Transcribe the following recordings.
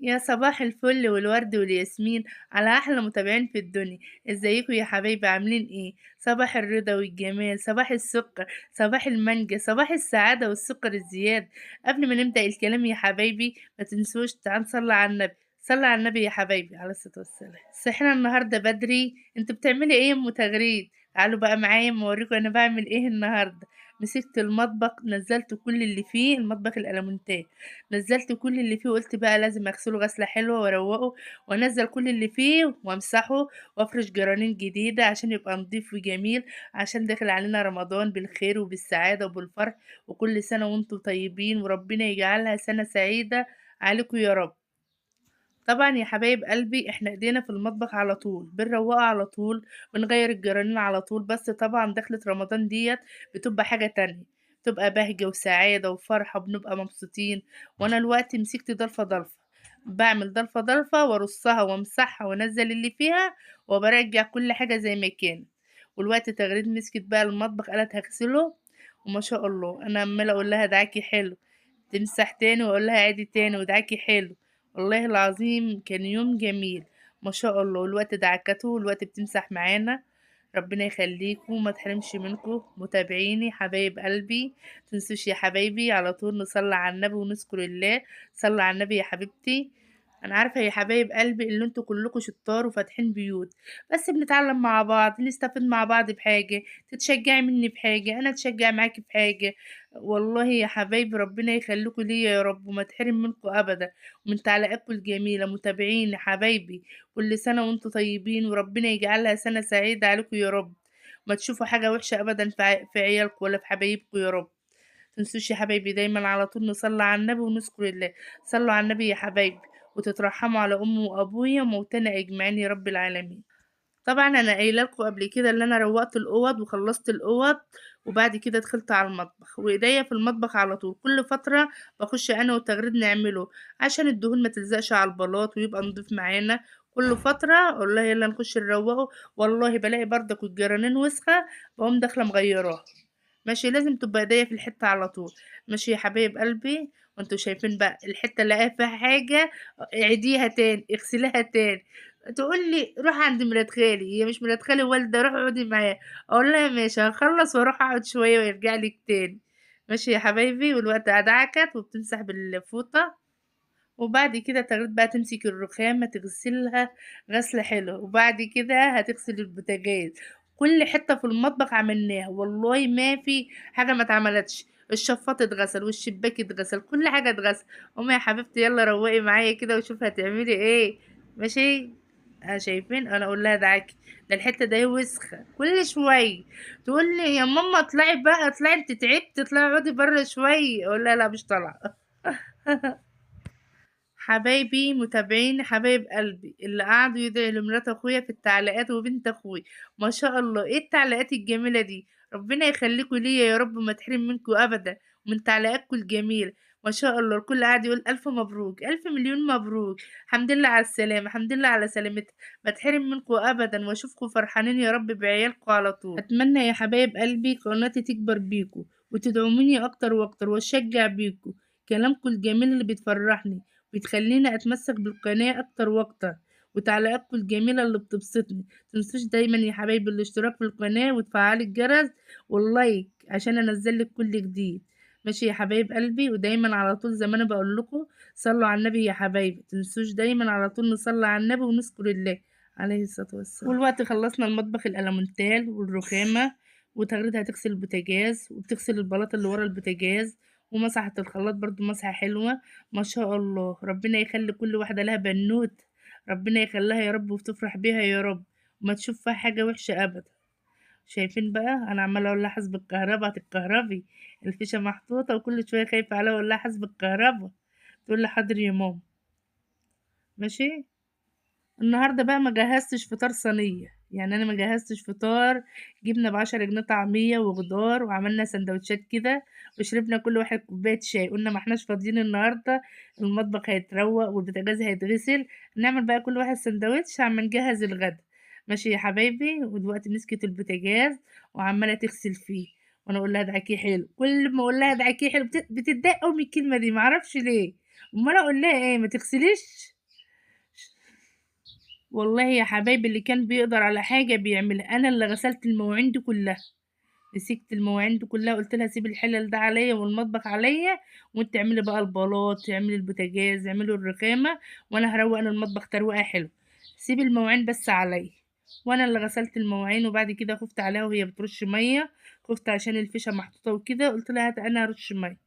يا صباح الفل والورد والياسمين على أحلى متابعين في الدنيا. ازيكم يا حبايبي؟ عاملين ايه؟ صباح الرضا والجمال، صباح السكر، صباح المانجا، صباح السعادة والسكر الزياد. قبل ما نبدأ الكلام يا حبايبي ما تنسوش تعالوا نصلي على النبي. صلي على النبي يا حبايبي عليه الصلاة والسلام. صحينا النهارده بدري. انتوا بتعملي ايه يا ام تغريد؟ تعالوا بقى معايا اما اوريكم انا بعمل ايه النهارده. مسكت المطبخ، نزلت كل اللي فيه، المطبخ الألمونتال، نزلت كل اللي فيه وقلت بقى لازم اغسله غسله حلوة واروقة وانزل كل اللي فيه وامسحه وافرش جرانين جديدة عشان يبقى نضيف وجميل، عشان داخل علينا رمضان بالخير وبالسعاده وبالفرح. وكل سنة وانتم طيبين وربنا يجعلها سنة سعيدة عليكم يا رب. طبعا يا حبايب قلبي احنا ايدينا في المطبخ على طول، بنروقه على طول، بنغير الجرانين على طول، بس طبعا دخلة رمضان ديت بتبقى حاجة تانية، بتبقى بهجة وسعادة وفرحة، بنبقى مبسوطين. وانا الوقت مسكت ضلفة ضلفة، بعمل ضلفة ضلفة وارصها وامسحها وانزل اللي فيها وبرجع كل حاجة زي ما كانت. والوقت تغريد مسكت بقى المطبخ قالت هغسله، وما شاء الله انا عمالة اقول لها دعاكي حلو، تمسح تاني واقول لها عادي تاني ودعاكي حلو. والله العظيم كان يوم جميل ما شاء الله. والوقت دعكته والوقت بتمسح معانا. ربنا يخليكم ما تحرمش منكم متابعيني حبايب قلبي. تنسوش يا حبايبي على طول نصلي على النبي ونذكر الله. صلي على النبي يا حبيبتي. انا عارفه يا حبايب قلبي اللي انتوا كلكم شطار وفاتحين بيوت، بس بنتعلم مع بعض، نستفيد مع بعض بحاجة، تتشجعي مني بحاجة، انا اتشجع معاكي بحاجة. والله يا حبايبي ربنا يخليكم ليا يا رب وما تحرم منكم ابدا، ومن تعليقاتكم الجميلة. متابعين يا حبايبي كل سنة وانتوا طيبين، وربنا يجعلها سنة سعيدة عليكم يا رب، ما تشوفوا حاجة وحشة ابدا في عيالكم ولا في حبايبكم يا رب. تنسوش يا حبايبي دايما على طول نصلي على النبي ونذكر الله. صلوا على النبي يا حبايبي وتترحموا على امي وابويا وموتانا اجمعين يا رب العالمين. طبعا انا قايله لكم قبل كده ان انا روقت الاوض وخلصت الاوض، وبعد كده دخلت على المطبخ، وايديا في المطبخ على طول. كل فترة بخش انا وتغريد نعمله عشان الدهون ما تلزقش على البلاط ويبقى نضيف معانا. كل فترة اقول لها يلا نخش نروقه، والله بلاقي بردك والجرانين وسخة بقوم داخله مغيراها. ماشي، لازم تبقى ايديا في الحتة على طول. ماشي يا حبايب قلبي. وانتوا شايفين بقى الحتة اللي فيها حاجة اعيديها تاني، اغسليها تاني. تقول لي روح عند مرات خالي، هي مش مرات خالي والده، روح اقعدي معاها. اقول لها ماشي هخلص واروح اقعد شوية ويرجع لك تاني. ماشي يا حبايبي. والوقت ادعكت وبتمسح بالفوطه، وبعد كده تغريد بقى تمسك الرخامه تغسلها غسله حلوة، وبعد كده هتغسل البوتاجاز. كل حتة في المطبخ عملناها، والله ما في حاجة ما اتعملتش. الشفاط اتغسل والشباك اتغسل، كل حاجة اتغسل. امي يا حبيبتي يلا روقي معايا كده وشوف هتعملي ايه. ماشي شايفين انا اقول لها دعاكي ده الحتة ده وسخة كل شوية. تقول لي يا ماما اطلعي بقى، اطلعي انت تعبتي، اطلعي اقعدي بره شوية. اقول لها لا مش طالعه. حبايبي متابعين حبايب قلبي اللي قعدوا يدعي لمرات اخويا في التعليقات وبنت اخوي، ما شاء الله ايه التعليقات الجميلة دي. ربنا يخليكم ليا يا رب ما تحرم منكم ابدا، ومن تعليقاتكم الجميلة ما شاء الله. الكل قاعد يقول الف مبروك، الف مليون مبروك، الحمد لله على السلامة، الحمد لله على سلامتها، ما تحرم منكم ابدا، واشوفكم فرحانين يا رب بعيالكم على طول. اتمنى يا حبايب قلبي قناتي تكبر بيكم وتدعموني اكتر واكتر، واشجع بيكم. كلامكم الجميل اللي بتفرحني بتخليني اتمسك بالقناة اكتر واكتر، وتعليقاتكم الجميلة اللي بتبسطني. متنسوش دايما يا حبايبي الاشتراك في القناة وتفعلي الجرس واللايك عشان انزل لك كل جديد. ماشي يا حبايب قلبي. ودايما على طول زي ما انا بقول لكم صلوا على النبي يا حبايبي، متنسوش دايما على طول نصلي على النبي ونذكر الله عليه الصلاة والسلام. والوقت خلصنا المطبخ الألمونتال والرخامه، وتغريد هتغسل البوتاجاز وبتغسل البلاط اللي ورا البوتاجاز، ومسحت الخلاط برضو مسحة حلوة ما شاء الله. ربنا يخلي كل واحدة لها بنوت، ربنا يخليها يا رب وتفرح بيها يا رب، وما تشوف فيها حاجة وحشة أبدا. شايفين بقى أنا عمالة أقول لها حسب الكهرباء هتتكهربي، الفيشة محطوطة وكل شوية خايفة عليها أقول لها حسب الكهرباء، تقول لي حاضر يا ماما. ماشي. النهارده بقى ما جهزتش فطار صينية، يعني انا ما جهزتش فطار، جبنا ب10 جنيه طعميه وخضار وعملنا سندوتشات كده وشربنا كل واحد كوباية شاي. قلنا ما احناش فاضيين النهارده، المطبخ هيتروق والبوتاجاز هيتغسل، نعمل بقى كل واحد سندوتش عم نجهز الغدا. ماشي يا حبايبي. ودلوقتي مسكت البوتاجاز وعماله تغسل فيه، وانا اقول لها ادعكيه حلو. كل ما اقول لها ادعكيه حلو بتتضايق قوي من الكلمة دي، معرفش ليه. امال اقول لها ايه؟ ما تغسليش. والله يا حبايبي اللي كان بيقدر على حاجة بيعملها. انا اللي غسلت المواعين دي كلها، مسكت المواعين دي كلها، قلت لها سيبي الحلل ده عليا والمطبخ عليا، وانت اعملي بقى البلاط، اعملي البوتاجاز، اعملي الرخامه، وانا هروق انا المطبخ تروقه حلو، سيبي المواعين بس عليا. وانا اللي غسلت المواعين. وبعد كده خفت عليها وهي بترش مية، خفت عشان الفيشه محطوطة وكده، قلت لها هات انا هرش مية.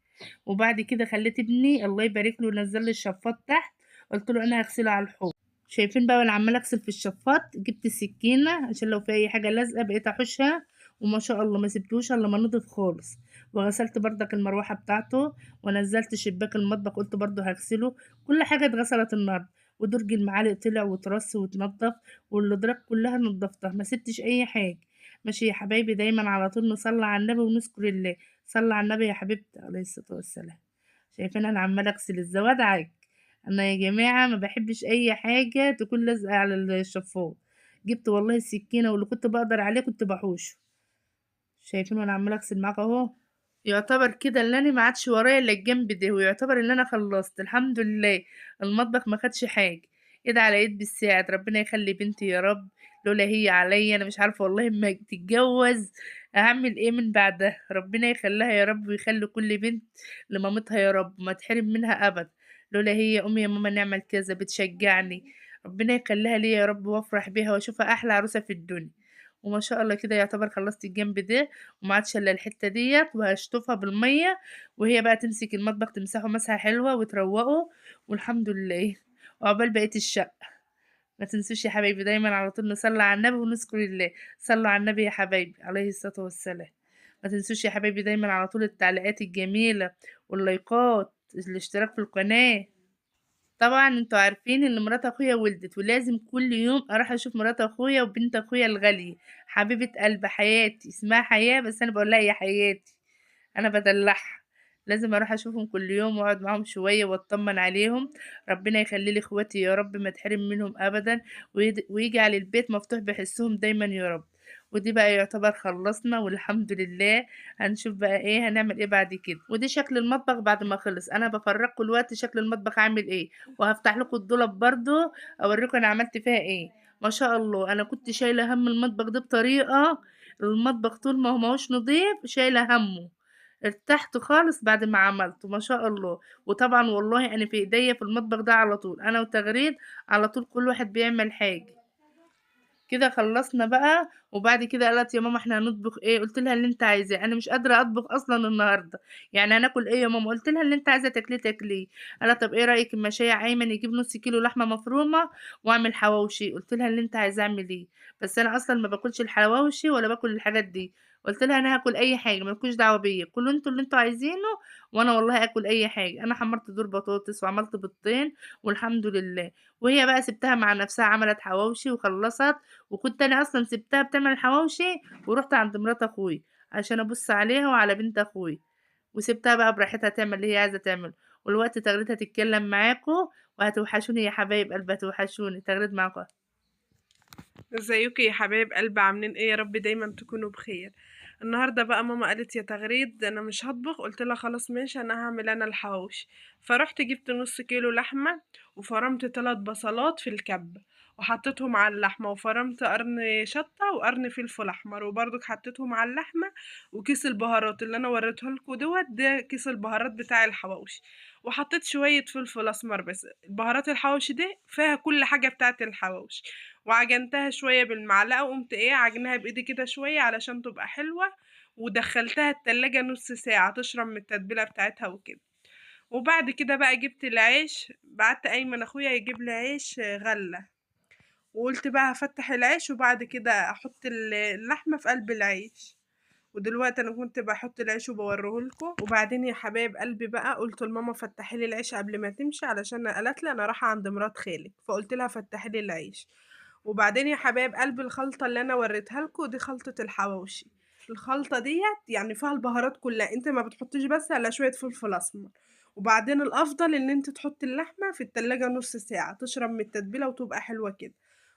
وبعد كده خليت ابني الله يبارك له نزل لي الشفاط تحت، قلت له انا هغسله على الحوض. شايفين بقى وانا عماله اغسل في الشفاط، جبت السكينة عشان لو في اي حاجة لازقه بقيت احوشها، وما شاء الله ما سبتوش الا ما نضف خالص. وغسلت بردك المروحة بتاعته، ونزلت شباك المطبخ قلت برده هغسله. كل حاجة اتغسلت النهارده، ودرج المعالق طلع وترص وتنضف، والادراج كلها نضفتها، ما سبتش اي حاجة. ماشي يا حبايبي، دايما على طول نصلي على النبي ونذكر الله. صلى على النبي يا حبيبتي عليه الصلاة والسلام. شايفين انا عماله اغسل الزواد عاج. انا يا جماعة ما بحبش اي حاجة تكون لازقه على الشفاط. جبت والله السكينة واللي كنت بقدر عليه كنت بحوشه. شايفين وانا عماله اغسل معاك اهو. يعتبر كده اللي انا ما عادش ورايا الا الجنب ده، ويعتبر ان انا خلصت الحمد لله. المطبخ ما خدش حاجة، ايد على ايد بالساعد. ربنا يخلي بنتي يا رب، لولا هي عليا انا مش عارفه والله ما تتجوز هعمل ايه من بعدها. ربنا يخليها يا رب، ويخلي كل بنت لمامتها يا رب، ما تحرم منها ابدا. لولا هي امي يا ماما نعمل كذا بتشجعني، ربنا يخليها ليا يا رب، وافرح بيها واشوفها احلى عروسه في الدنيا. وما شاء الله كده يعتبر خلصت الجنب ده، وما عادش الا الحتة ديت، وهشطفها بالمية، وهي بقى تمسك المطبخ تمسحه مسحه حلوة وتروقه، والحمد لله. وعقبال بقية الشقة. ما تنسوش يا حبايبي دايما على طول نصلي على النبي ونذكر الله. صلوا على النبي يا حبايبي عليه الصلاة والسلام. ما تنسوش يا حبايبي دايما على طول التعليقات الجميلة واللايكات، الاشتراك في القناة. طبعا انتوا عارفين ان مرات اخويا ولدت، ولازم كل يوم اروح اشوف مرات اخويا وبنت اخويا الغالية حبيبه قلب حياتي، اسمها حياة بس انا بقول لها يا حياتي، انا بدلعها. لازم اروح اشوفهم كل يوم واقعد معاهم شوية واطمن عليهم. ربنا يخلي لي اخواتي يا رب، ما تحرم منهم ابدا، ويجعل البيت مفتوح بحسهم دايما يا رب. ودي بقى يعتبر خلصنا والحمد لله. هنشوف بقى ايه هنعمل ايه بعد كده. ودي شكل المطبخ بعد ما خلص. انا بفرجكم الوقت شكل المطبخ عامل ايه، وهفتح لكم الدولاب برضو اوريكم انا عملت فيها ايه. ما شاء الله انا كنت شايله هم المطبخ ده بطريقة، المطبخ طول ما هو ماهوش نضيف شايله همه. ارتحت خالص بعد ما عملته ما شاء الله. وطبعا والله انا في ايديا في المطبخ ده على طول، انا وتغريد على طول كل واحد بيعمل حاجة كده. خلصنا بقى. وبعد كده قالت يا ماما احنا هنطبخ ايه؟ قلت لها اللي انت عايزاه، انا مش قادرة اطبخ اصلا النهارده، يعني هناكل ايه يا ماما؟ قلت لها اللي انت عايزه تاكليه تاكليه. قالت طب ايه رايك اما شايع ايمن يجيب نص كيلو لحمه مفرومه واعمل حواوشي؟ قلت لها اللي انت عايزاه اعمل ايه، بس انا اصلا ما باكلش الحواوشي ولا باكل الحاجات دي. قلت لها انا هاكل اي حاجة، مالكوش دعوه بيا، كلوا انتوا اللي انتوا عايزينه وانا والله اكل اي حاجة. انا حمرت دور بطاطس وعملت بيضتين والحمد لله. وهي بقى سبتها مع نفسها، عملت حواوشي وخلصت. وكنت انا اصلا سبتها بتعمل الحواوشي ورحت عند مرات اخوي عشان ابص عليها وعلى بنت اخوي، وسبتها بقى براحتها تعمل اللي هي عايزه تعمله. والوقت تغريد هتتكلم معاكم، وهتوحشوني يا حبايب قلبي، هتوحشوني. تغريد معاكم. ازيكم يا حبايب قلب، عاملين ايه؟ يا رب دايما تكونوا بخير. النهارده بقى ماما قالت يا تغريد انا مش هطبخ، قلت لها خلاص ماشي انا هعمل انا الحواوشي. فرحت جبت نص كيلو لحمه، وفرمت 3 بصلات في الكب وحطيتهم على اللحمة، وفرمت قرن شطه وقرن فلفل احمر وبرضك حطيتهم على اللحمة، وكيس البهارات اللي انا وريته لكم دوت ده كيس البهارات بتاع الحواوشي، وحطيت شوية فلفل اسمر بس. بهارات الحواوشي دي فيها كل حاجة بتاعه الحواوشي، وعجنتها شوية بالمعلقه، وقمت ايه عجنها بايدي كده شوية علشان تبقى حلوة، ودخلتها التلاجة نص ساعة تشرب من التتبيله بتاعتها وكده. وبعد كده بقى جبت العيش، بعت ايمن اخويا يجيب لي عيش غله، وقلت بقى هفتح العيش وبعد كده احط اللحمة في قلب العيش. ودلوقتي انا كنت بحط العيش وبوريه لكم. وبعدين يا حبايب قلبي بقى قلت لماما فتحي لي العيش قبل ما تمشي، علشان قالت لي انا رايحة عند مرات خالك، فقلت لها فتحي لي العيش. وبعدين يا حبايب قلبي الخلطة اللي انا وريتها لكم دي خلطه الحواوشي، الخلطة ديت يعني فيها البهارات كلها، انت ما بتحطيش بس على شوية فلفل اسمر. وبعدين الافضل ان انت تحطي اللحمة في التلاجة نص ساعة تشرب من التتبيله وتبقى حلوة كده.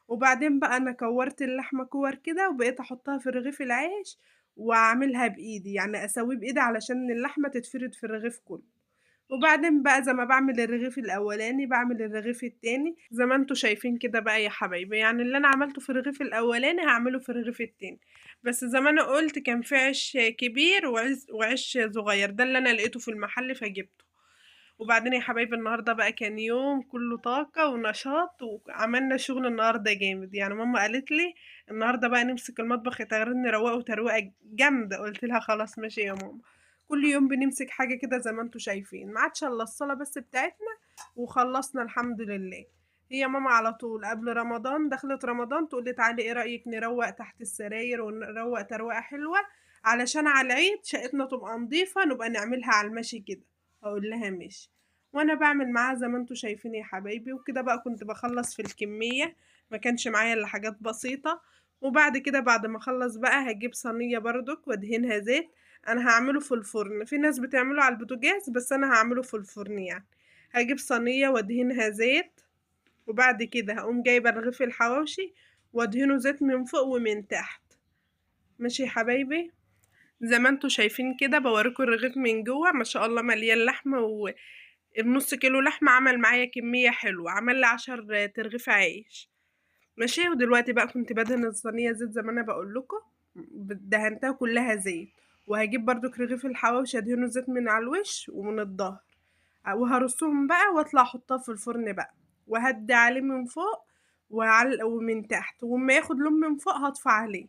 وبعدين بقى انا كورت اللحمة كور كده وبقيت احطها في رغيف العيش واعملها بايدي، يعني اسويه بايدي علشان اللحمة تتفرد في الرغيف كله. وبعدين بقى زي ما بعمل الرغيف الاولاني بعمل الرغيف التاني زي ما انتوا شايفين كده بقى يا حبايبي. يعني اللي انا عملته في الرغيف الاولاني هعمله في الرغيف التاني، بس زي ما انا قلت كان في عيش كبير وعيش صغير، ده اللي انا لقيته في المحل فجبته. وبعدين يا حبايبي النهارده بقى كان يوم كله طاقة ونشاط، وعملنا شغل النهارده جامد. يعني ماما قالت لي النهارده بقى نمسك المطبخ يا تغريد نروقه تروقه جامدة، قلت لها خلاص ماشي يا ماما. كل يوم بنمسك حاجة كده زي ما انتوا شايفين، ما عادش الا الصاله بس بتاعتنا وخلصنا الحمد لله. هي ماما على طول قبل رمضان، دخلت رمضان تقول لي تعالي ايه رايك نروق تحت السراير ونروق تروقه حلوة علشان على العيد شقتنا تبقى نظيفة، نبقى نعملها على المشي كده. اقول لها ماشي، وانا بعمل معاها زي ما انتوا شايفين يا حبايبي. وكده بقى كنت بخلص في الكمية، ما كانش معايا الا حاجات بسيطة. وبعد كده بعد ما اخلص بقى هجيب صينية بردك وادهنها زيت. انا هعمله في الفرن، في ناس بتعمله على البوتاجاز بس انا هعمله في الفرن. يعني هجيب صينية وادهنها زيت، وبعد كده هقوم جايبه رغيف الحواوشي وادهنه زيت من فوق ومن تحت. ماشي يا حبايبي، زي ما انتوا شايفين كده بوريكم الرغيف من جوه، ما شاء الله مليان لحمه، والنص كيلو لحمه عمل معايا كمية حلوة، عمل لي 10 ترغيف عيش. ماشي. ودلوقتي بقى كنت بدهن الصينية زيت زي ما انا بقول لكم، دهنتها كلها زيت. وهجيب برضو رغيف الحواوشي ادهنه زيت من على الوش ومن الظهر، وهرصهم بقى واطلع احطها في الفرن بقى، وهدي عليه من فوق ومن تحت، وما ياخد لون من فوق هطفي عليه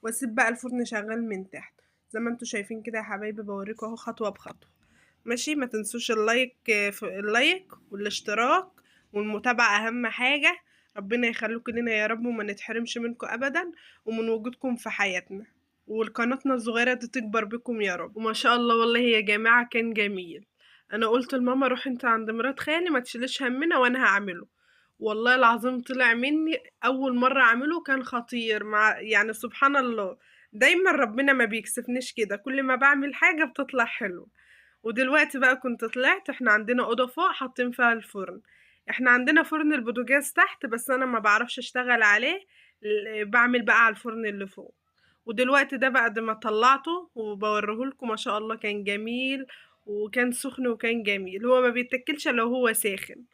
واسيب بقى الفرن شغال من تحت زي ما انتوا شايفين كده يا حبايبي. بوريكم اهو خطوة بخطوة. ماشي. ما تنسوش ال like، ال like والاشتراك والمتابعة اهم حاجة. ربنا يخليكم لنا يا رب وما نتحرمش منكم ابدا ومن وجودكم في حياتنا، والقناتنا الصغيرة دي تكبر بكم يا رب. وما شاء الله والله يا جماعة كان جميل. انا قلت لماما روح انت عند مرات خالي ما تشيلش همنا وانا هعمله، والله العظيم طلع مني اول مرة اعمله كان خطير. مع يعني سبحان الله دايما ربنا ما بيكسفنيش كده، كل ما بعمل حاجة بتطلع حلو. ودلوقتي بقى كنت طلعت، احنا عندنا اوضة فوق حاطين فيها الفرن، احنا عندنا فرن البوتاجاز تحت بس انا ما بعرفش اشتغل عليه، بعمل بقى على الفرن اللي فوق. ودلوقتي ده بعد ما طلعته وبوريهولكم ما شاء الله كان جميل وكان سخن وكان جميل، هو ما بيتاكلش لو هو ساخن.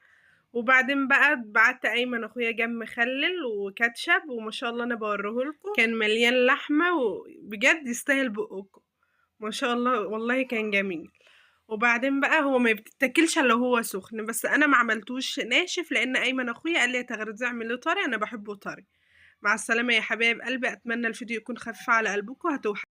وبعدين بقى بعت ايمن اخويا جاب مخلل وكاتشب، وما شاء الله انا بوريهولكم كان مليان لحمه وبجد يستاهل بقكم ما شاء الله والله كان جميل. وبعدين بقى هو ما بيتاكلش الا هو سخن، بس انا ما عملتوش ناشف لان ايمن اخويا قال لي يا تغريد اعمليه طري، انا بحبه طري. مع السلامة يا حبايب قلبي، اتمنى الفيديو يكون خفيف على قلبكم. هتوحشوني.